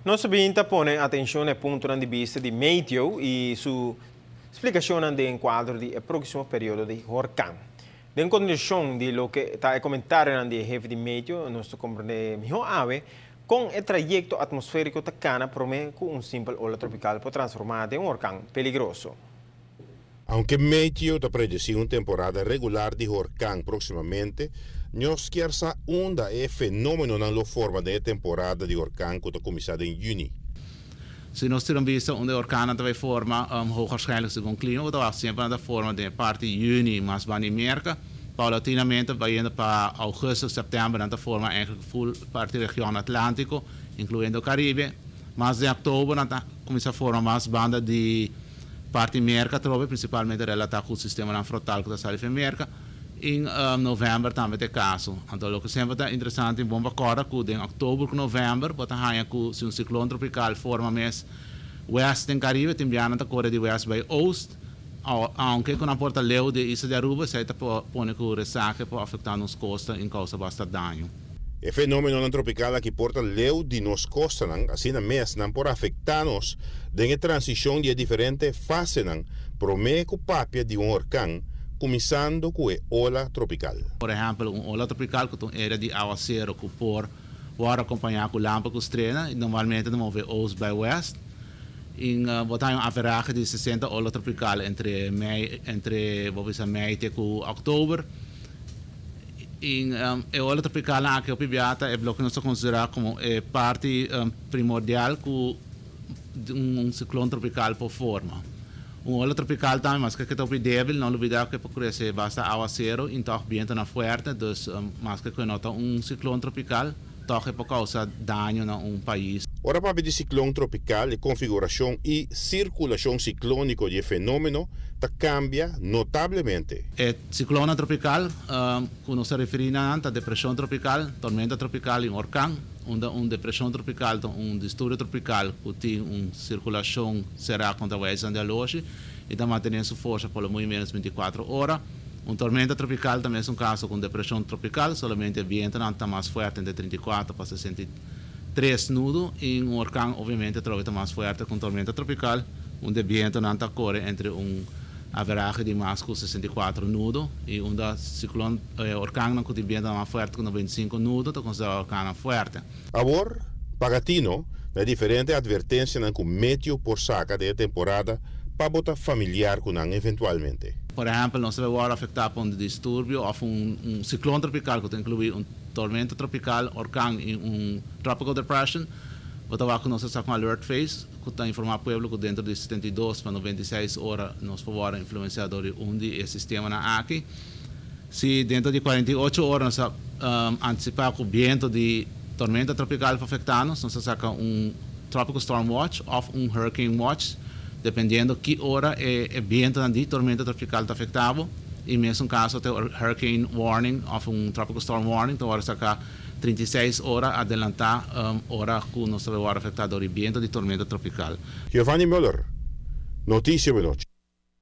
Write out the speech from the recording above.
Nos bin ta pone atenshon na e puntonan di bista di Meteo i su splikashonnan den kuadro di e próksimo periodo di horkan. Den kontinuashon di loke ta e komentarionan di e hefe di Meteo, nos ta komprendé mihó awe kon e trayekto atmosfériko ta kana promé ku un simpel ola tropikal por transformá den un horkan peligroso. Aunke Meteo ta predesí un temporada regular di horkan próksimamente, nos kier sa unda e fenómenonan lo forma den e temporada di horkan ku ta kuminsá den yüni. Si nos tira un bista unda e orkannan ta bai forma, hoogwaarschijnlijk segun klima ku ta wak semper nan ta forma den e parti yüni mas banda di Merka. Paulatinamente bayendo pa ougùstus, sèptèmber nan ta forma eigenlijk ful parti region Atlántiko, inkluyendo Karibe. Mas den òktober nan ta kuminsá forma mas banda di Parti Merka atrobe, prinsipalmente relatá ku sistemanan frotal ku ta sali fen Merka. In novèmber tambe ta e kaso. Anto loke semper ta interesante i bon pa kòrda ku den òktober ku novèmber bo ta haña ku si un siklon tropikal forma mes wèst den Karibe, tin bianan ta kore di wèst bai oost, ounke ku nan por ta leu di e isla di Aruba, esei ta pone ku resake por afektá nos kosta i kousa basta daño. E fenómenonan tropikal aki por ta leu di nos kostanan, asina mes nan por afektá nos den e transishon di e diferente fasenan promé ku papia di un orkan, kuminsando ku e ola tropikal. Por ehèmpel, un ola tropikal ku ta un area di awasero ku por wòrdu akompañá ku lampa ku strena i normalmente ta move oost bai west. I bo ta haña un averahe di 60 ola tropikal entre mei, entre bo bisa mei te ku òktober. I e ola tropicalnan aki hopi bia ta e loke nos ta considera como e parti primordial cu un ciclon tropical por forma. Un ola tropical tambe maske cu e ta hopi debil, no lubida cu e por crece basta awacero y toch bientonan fuerte, dus maske cu e no ta un ciclon tropical, toch e por causa daño na un pais. Ora papia di siklon tropikal, e konfigurashon i sirkulashon siklóniko di e fenómeno ta kambia notablemente. E siklonnan tropikal ku nos ta referí na nan ta depreshon tropikal, tormenta tropikal i un orkan, unda un depreshon tropikal ta un disturbio tropikal ku tin un sirkulashon será kontra wijzan di aloshi i ta mantené su forsa por lo muy ménos 24 ora. Un tormenta tropikal ta mesun kaso ku un depreshon tropikal, solamente e bientonan ta mas fuerte entre 34 pa 63 nudo i un orkan obviamente atrobe ta mas fuerte ku un tormenta tropikal unda e bientonan ta kore entre un averahe di mas ku 64 nudo i unda siklon orkannan ku tin bientonan mas fuerte ku 95 nudo ta konsiderá orkannan fuerte. Awor, paga tino na e diferente advertensianan ku Meteo por saka den e temporada pa bo ta familiar ku nan eventualmente. Por ehèmpel, nos ta bai wòrdu afektá pa un disturbio òf un siklon tropikal ku ta inkluí un tormenta tropikal, orkan i un tropical depression. Bo ta wak ku nos ta saka un alert phase ku ta informá pueblo ku dentro di 72 pa 96 ora nos por wòrdu influensiá dor di un di e sistemanan aki. Si dentro di 48 ora nos ta antisipá ku bientu di tormenta tropikal por afektá nos, nos ta saka un tropical storm watch òf un hurricane watch, dependiendo ki ora e bientunan di tormenta tropikal ta afektá bo. I mesun kaso ta e hurricane warning òf un tropical storm warning ta wòrdu saká 36 ora adelantá ora ku nos ta bai wòrdu afektá dor di bientu di tormenta tropikal. Giovanni Muller, Noticia Benochi.